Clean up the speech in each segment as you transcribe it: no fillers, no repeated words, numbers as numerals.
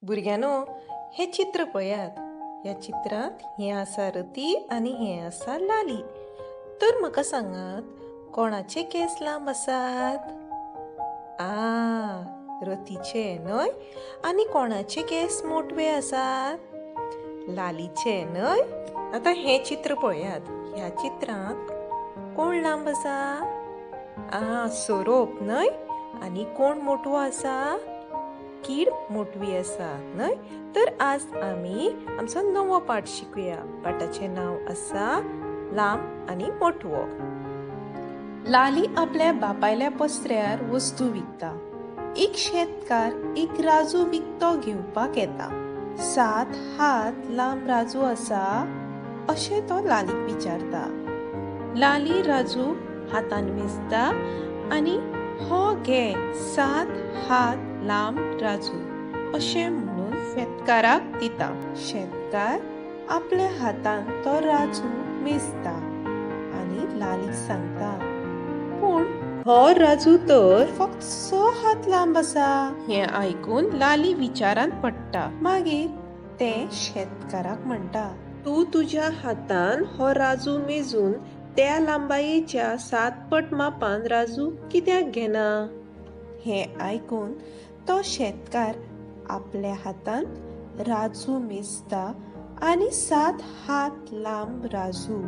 भुरग्यांनो, हें चित्र पळयात. ह्या चित्रांत हें आसा रती आनी हें आसा लाली. तर म्हाका सांगात, कोणाचे केंस लांब आसात? आ, रतीचे न्हय? आनी कोणाचे केंस मोटवे आसात? लालीचे न्हय? आतां हें चित्र पळयात. ह्या चित्रांत कोण लांब आसा? आ, सोरोप न्हय? आनी कोण मोटवो आसा? कीड मोटवी आसा न्हय? तर आज आमी आमचो नवो पाठ शिकूया. पाठाचें नांव आसा लांब आनी मोटवो. लाली आपल्या बापायल्या पसऱ्यार वस्तू विकता. एक शेतकार एक राजू विकतो घेवपाक येता. 7 हात लांब राजू आसा अशें तो लालीक विचारता. लाली राजू हातान मेजता आनी हो घे 7 हात लांब राजू अशें म्हणून शेतकाराक दिता. शेतकार आपल्या हातान तो राजू मेजता आनी लालीक सांगता, पूण हो राजू तर फक्त 6 हात लांब आसा. हें आयकून लाली विचारांत पडटा. मागीर तें शेतकाराक म्हणटा, तूं तुज्या हातान हो राजू मेजून त्या लांबायेच्या 7 पट मापान राजू कित्याक घेना? हें आयकून तो शेतकार आपल्या हातान राजू मेजता आनी 7 हात लांब राजू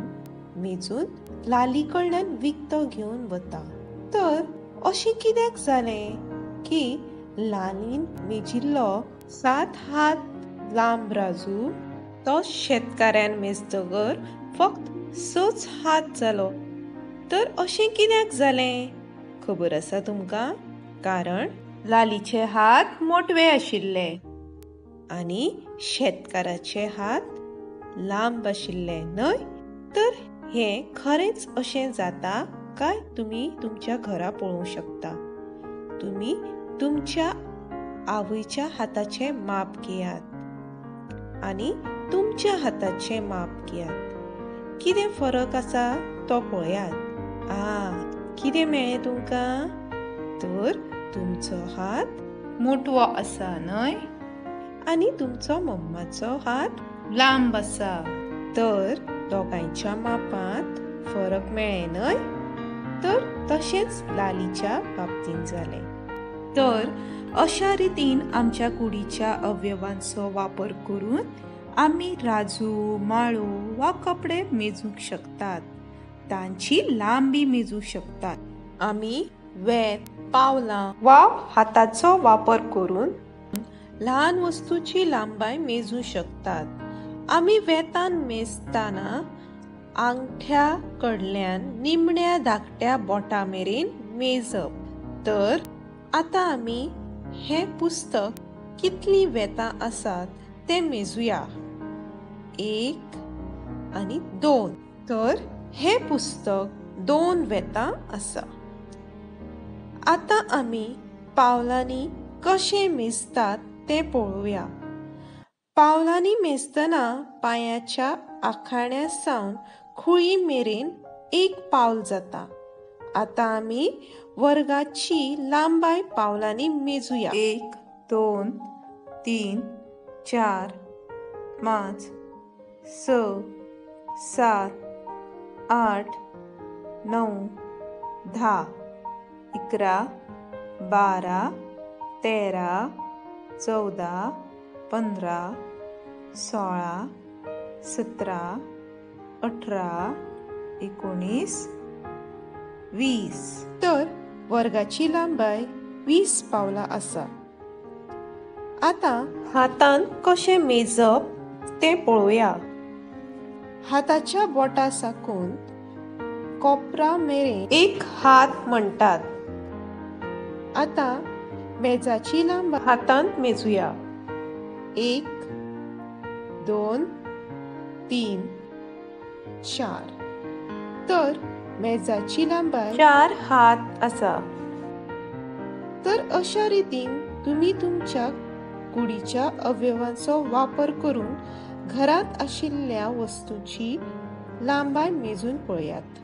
मेजून लाली कडल्यान विकतो घेवन वता. तर अशें कित्याक जालें की लालीन मेजिल्लो 7 हात लांब राजू तो शेतकाऱ्यान मेजतगर फक्त 6 हात जालो. तर अशें कित्याक जालें खबर आसा तुमकां? कारण लालीचे हात मोटवे आशिल्ले आनी शेतकाराचे हात लांब आशिल्ले न्हय? तर हें खरेंच अशें जाता काय तुमी तुमच्या घरा पळोवंक शकता. तुमी तुमच्या आवयच्या हाताचें माप घेयात आनी तुमच्या हाताचें माप घेयात. कितें फरक आसा तो पळयात. आ, कितें मेळ्ळें तुमकां? तर तुमचो हात मोटवो आसा न्हय आनी तुमचो मम्माचो हात लांब आसा. तर दोगांयच्या मापांत फरक मेळ्ळें न्हय? तर तशेंच लालीच्या बाबतींत जालें. तर अशा रितीन आमच्या कुडीच्या अवयवांचो वापर करून आमी राजू, माळो वा कपडे मेजूंक शकतात, तांची लांबी मेजूंक शकतात. आमी वेत, पावलां वा हाताचो वापर करून ल्हान वस्तूची लांबाय मेजूं शकतात. आमी वेतान मेजतना आंगठ्या कडल्यान निमण्या धाकट्या बोटा मेरेन मेजप. तर आतां आमी हें पुस्तक कितलीं वेतां आसात तें मेजुया. 1 आनी 2. तर हें पुस्तक 2 वेतां आसा. आतां आमी पावलांनी कशें मेजतात तें पळोवया. पावलांनी मेजतना पांयाच्या आखाण्या सावन खुळी मेरेन 1 पावल जाता. आतां आमी वर्गाची लांबाय पावलांनी मेजुया. 1 2 3 4 5 6 7 8 9 10 11 12 13 14 15 16 17 18 19 20. तर वर्गाची लांबाय 20 पावलां आसा. आतां हातान कशें मेजप तें पळोवया. हाताच्या बोटा साकून कोपरा मेरेन 1 हात म्हणटात. आतां मेजाची लांबाय हातान मेजुया. 1 2 3 4. तर मेजाची लांबाय 4 हात आसा. तर अशा रितीन तुमी तुमच्या कुडीच्या अवयवांचो वापर करून घरांत आशिल्ल्या वस्तूंची लांबाय मेजून पळयात.